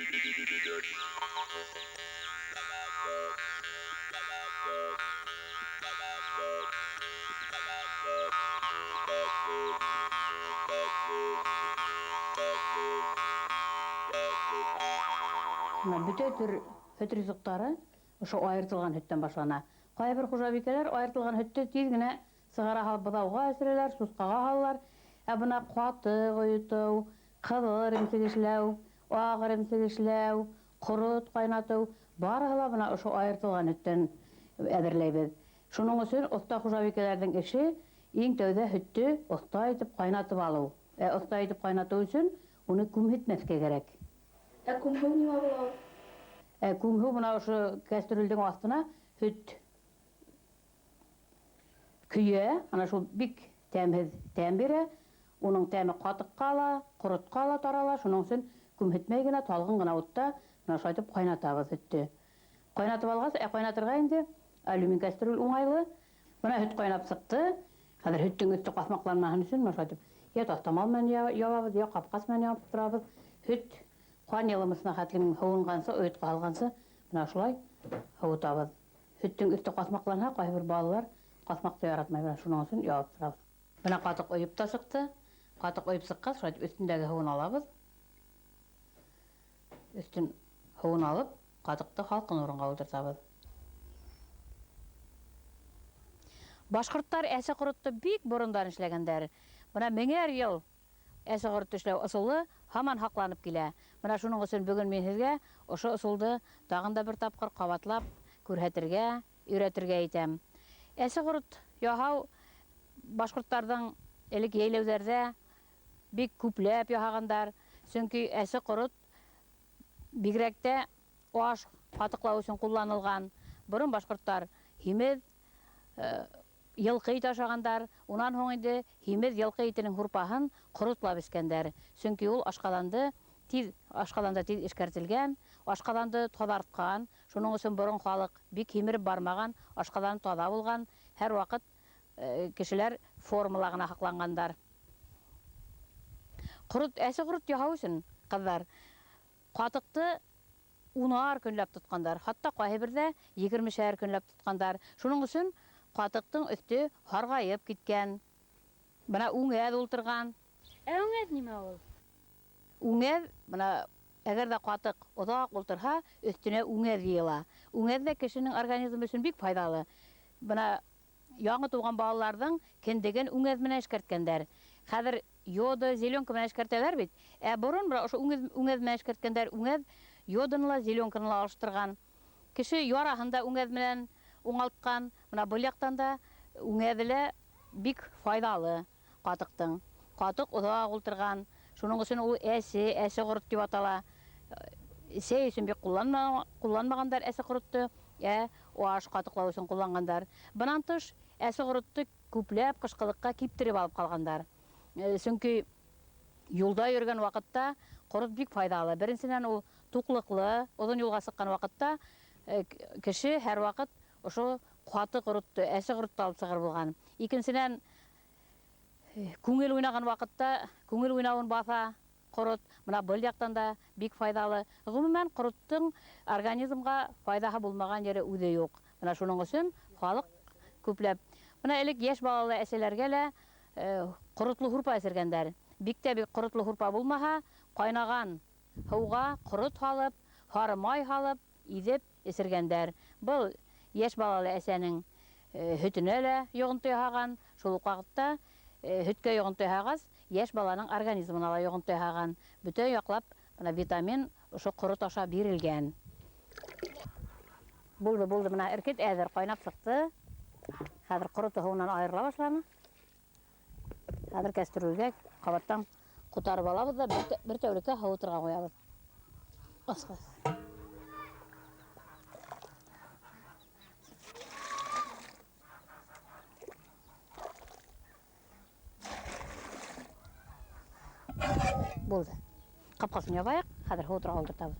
Менә бөтә төр һөт ризыктары ошо аертылган һөттән башлана. Кайбер хужабикәләр аертылган һөттө тиҙ генә сығара һалып быҙауға эсерәләр, сусҡаға һалалар. Ә бына ҡатыҡ ойотоу, ҡыҙыл эремсек эшләү, аҡ эремсек эшләү, ҡорот ҡайнатыу, барыһы ла бына ошо аертылган һөттән әҙерләйбеҙ. Шуның өсөн оҫта хужабикәләрҙең эше иң тәүҙә һөттө оҫта итеп ҡайнатып алыу. Ә оҫта итеп ҡайнатыу өсөн уны күмһетмәҫкә кәрәк. Ә күмһеү нимә була ул? Ә күмһеү бына ошо кәстрүлдең аҫтына һөт көйә, ана шул бик тәмһеҙ тәм бирә. Уның тәме ҡатыҡҡа ла, ҡоротҡа ла тарала, шуның өсөн күмһетмәй генә, талғын ғына утта менә шулай итеп ҡайнатабыҙ һөттө. Ҡайнатып алғас, ә ҡайнатырға инде алюмин кәстрүл уңайлы. Бына һөт ҡайнап сыҡты. Хәҙер һөттөң өҫтө ҡаҫмаҡланмаһын өсөн менә шулай итеп йә таҫтамал менән ябабыҙ, йә ҡапҡас менән ябып торабыҙ. Һөт ҡан йылымысына хәтлем һыуынғансы, ойотҡо һалғансы менә шулай һыуытабыҙ. Һөттөң өҫтө ҡаҫмаҡланһа, ҡайһы бер балалар ҡаҫмаҡты яратмай, менә шуның өсөн ябып торабыҙ. Бына ҡатыҡ ойоп та сыҡты. Ҡатыҡ ойоп сыҡҡас, шулай итеп өҫтөндәге һыуын алабыҙ. Өҫтөн һыуын алып, ҡатыҡты һалҡын урынға ултыртабыҙ. Башҡорттар әсе ҡоротто бик борондан эшләгәндәр. Бына меңәр йыл әсе ҡорот эшләү ысулы һаман һаҡланып килә. Бына шуның өсөн бөгөн мин һеҙгә ошо ысулды тағын да бер тапҡыр ҡабатлап күрһәтергә, өйрәтергә итәм. Әсе ҡорот яһау башҡорттарҙың элек йәйләүҙәрҙә бик күпләп яһағандар. Сөнки әсе ҡорот бигерәк тә аш ҡатыҡлау өсөн ҡулланылған. Борон башҡорттар һимеҙ йылҡы ите ашағандар. Унан һуң инде һимеҙ йылҡы итенең һурпаһын ҡоротлап эскәндәр. Сөнки ул ашҡаҙанды тиҙ, ашҡаҙанда тиҙ эшкәртелгән, ашҡаҙанды таҙартҡан. Шуның өсөн борон халыҡ бик һимереп бармаған, ашҡаҙаны таҙа булған. Һәр ваҡыт кешеләр формала ғына һаҡланғандар. Ҡорот, әсе ҡорот яһау өсөн ҡыҙҙар ҡатыҡты унар көнләп тотҡандар, хатта ҡайһы берҙә егермешәр көнләп тотҡандар. Шуның өсөн ҡатыҡтың өҫтө һарғайып киткән. Бына үңәҙ ултырған. Ә үңәҙ нимә ул? Үңәҙ, бына әгәр ҙә ҡатыҡ оҙаҡ ултырһа, өҫтөнә үңәҙ йыйыла. Үңәҙ ҙә кешенең организмы өсөн бик файҙалы. Бына яңы тыуған балаларҙың кендеген үңәҙ менән эшкәрткәндәр. Хәҙер йода, зеленка менән эшкәртәләр бит. Ә борон бына ошо үңәҙ менән эшкәрткәндәр, үңәҙ йоданы ла, зеленканы ла алыштырған. Кеше яраһын да үңәҙ менән уңалтҡан. Бына был яҡтан да үңәҙе лә бик файҙалы ҡатыҡтың. Ҡатыҡ оҙаҡ ултырған. Шуның өсөн ул әсе, әсе ҡорот тип атала. Сәй өсөн бик ҡулланмағандар әсе ҡоротто, ә аш ҡатыҡлау өсөн ҡулланғандар. Бынан тыш, әсе ҡоротто күпләп ҡышҡылыҡҡа киптереп алып ҡалғандар. Сөнки юлда йөрөгән ваҡытта ҡорот бик файҙалы. Беренсенән, ул туҡлыҡлы, оҙон юлға сыҡҡан ваҡытта кеше һәр ваҡыт ошо ҡаты ҡоротто, әсе ҡоротто алып сығыр булған. Икенсенән, күңел уйнаған ваҡытта күңел уйнауын баҫа ҡорот. Бына был яҡтан да бик файҙалы. Ғөмүмән, ҡороттоң организмға файҙаһы булмаған ере үҙе юҡ. Бына шуның өсөн халыҡ күпләп. Бына элек йәш балалы әсәләргә лә ҡоротло һурпа эсергәндәр. Бик тә бик ҡоротло һурпа булмаһа, ҡайнаған һыуға ҡорот һалып, һары май һалып, иҙеп эсергәндәр. Был йәш балалы әсәнең һөтөнә лә йоғонто яһаған. Шул уҡ ваҡытта һөткә йоғонто яһағас, йәш баланың организмына ла йоғонто яһаған. Бөтә яҡлап бына витамин ошо ҡорот аша бирелгән. Булды, булды, бына эркет әҙер, ҡайнап сыҡты. Хәҙер ҡорото һыуынан айырыла башланы. Хәҙер кәстрүлгә ҡабаттан ҡутарып алабыҙ ҙа бер тәүлеккә һыуытырға ҡуябыҙ. Асҡас. Булды. Ҡапҡасын ябайыҡ, хәҙер һыуытырға ултыртабыҙ.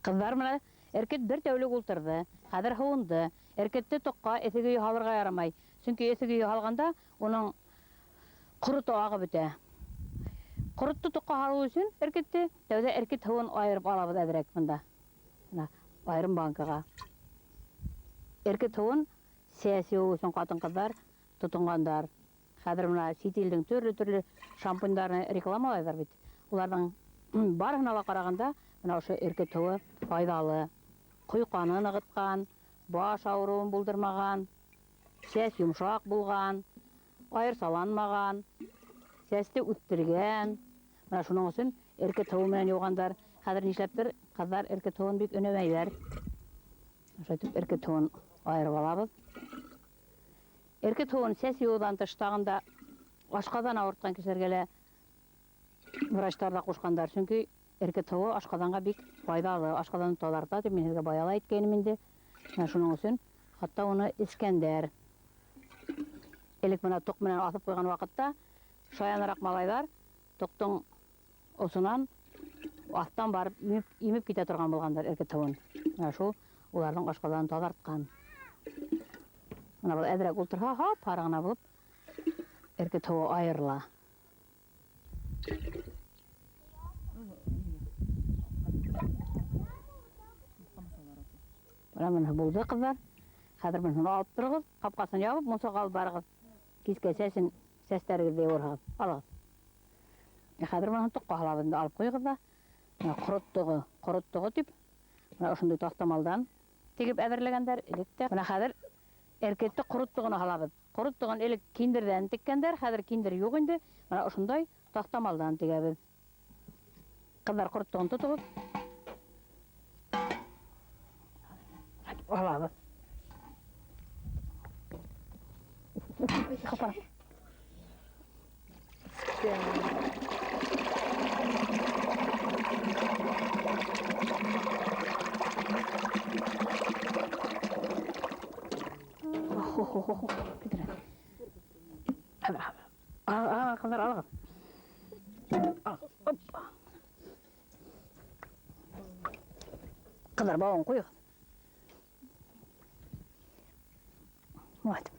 Ҡыҙҙар, менә эркет бер тәүлек ултырҙы, хәҙер һыуынды. Эркетте тоҡҡа эҫе көйө һалырға ярамай. Сөнки эҫе көйө һалғанда уның Ҡорото ағып бөтә. Ҡоротто тоҡҡа һалыу өсөн эркетте, тәүҙә эркет һыуын айырып алабыҙ әҙерәк бында. Бына айырым банкаға. Эркет һыуын сәс йыуыу өсөн ҡатын-ҡыҙҙар тотонғандар. Хәҙер бына сит илдең төрлө-төрлө шампуньдарын рекламалайҙар бит. Уларҙың барыһына ла ҡарағанда бына ошо эркет һыуы файҙалы. Ҡойҡаны нығытҡан, баш ауырыуын булдырмаған, сәс йомшаҡ булған, айырсаланмаған, сәсте үҫтергән. Бына шуның өсөн эркет һыуы менән йыуғандар. Хәҙер нишләптер ҡыҙҙар эркет һыуын бик өнәмәйҙәр. Ошолай итеп эркет һыуын айырып алабыҙ. Эркет һыуын сәс йыуыуҙан тыш тағын да ашҡаҙан ауыртҡан кешеләргә лә врачтар ҙа ҡушҡандар. Сөнки эркет һыуы ашҡаҙанға бик файҙалы. Ашҡаҙанды таҙарта тип мин һеҙгә бая ла әйткәйнем инде. Менә шуның өсөн хатта уны эскәндәр. Элек бына тоҡ менән аҫып ҡуйған ваҡытта шаяныраҡ малайҙар тоҡтоң осонан аҫтан барып имеп китә торған булғандар эркет һыуын. Менә шул уларҙың ашҡаҙанын таҙартҡан. Бына был әҙерәк ултырһа, һап-һары ғына булып эркет һыуы айырыла. Бына быныһы булды, ҡыҙҙар. Хәҙер быныһын алып тороғоҙ, ҡапҡасын ябып, мунсаға алып барығыҙ. Кискә сәстәрегеҙҙе йыуырһығыҙ. Алығыҙ. Хәҙер быныһын тоҡҡа һалабыҙ инде, алып ҡуйығыҙ ҙа. Бына ҡорот тоғо тип, бына ошондай таҫтамалдан тегеп әҙерләгәндәр элек тә. Бына хәҙер эркетте ҡорот тоғона һалабыҙ. Ҡорот тоғон элек киндерҙән теккәндәр, хәҙер киндер юҡ инде. Бына ошондай таҫтамалдан тегәбеҙ. Ҡыҙҙар, ҡорот тоғон тотоғоҙ. Алабыҙ. Ҡапа. Хо-хо-хо-хо. Китер. Ҡыҙҙар, алығыҙ. Опа. Ҡыҙҙар, бауын ҡуйығыҙ. Вот.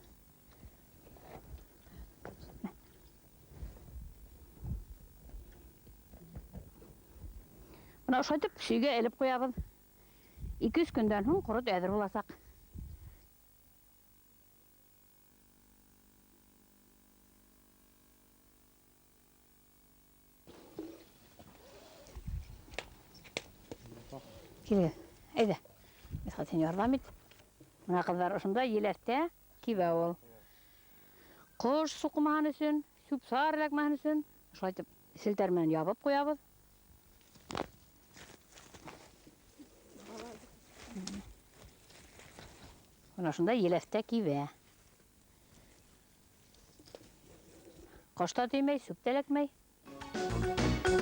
Бына ошолай итеп сөйгә элеп ҡуябыҙ. Ике-өс көндән һуң ҡорот әҙер буласаҡ. Килегеҙ, әйҙә. Мисхәт, һин ярҙам ит. Бына ҡыҙҙар ошонда еләҫтә кибә ул. Ҡош суҡымаһын өсөн, сүп-сар эләкмәһен өсөн ошолай итеп селтәр менән ябып ҡуябыҙ. Бына ошонда еләҫтә кибә. Ҡош та теймәй, сүп тә эләкмәй.